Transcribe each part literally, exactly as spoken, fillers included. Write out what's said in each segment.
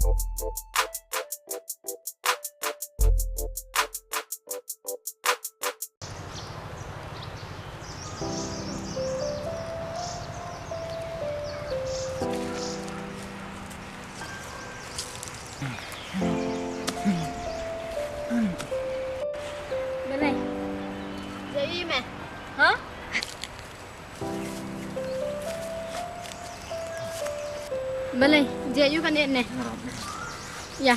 Balei? Jia ïa me? Ha? Balei? Jia ïa kane ne? Ïa.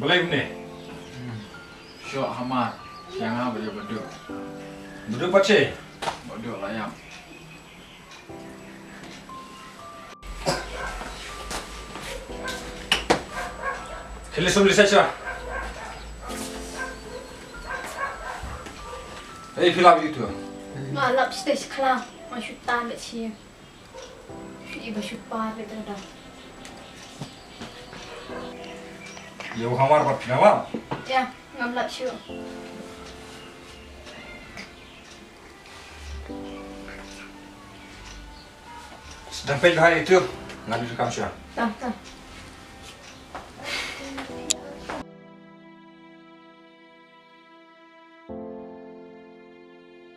Balei kumne? Shoh hamar. Sha nga ba dei Badu. Badu pat shi? Badu la ïap. Khie leit sum leit sait sha. Ei, phi lap ïa uto? Nga lap shisha khlaw. Nga shu tan beit shi. Shu i ba shu par beit da. Ïa u hamar pat phi la lap? Ïa, ngam lap shuh. Sdang peit bha ïa uto, ngan ïa kam shuwa. Tang, tang.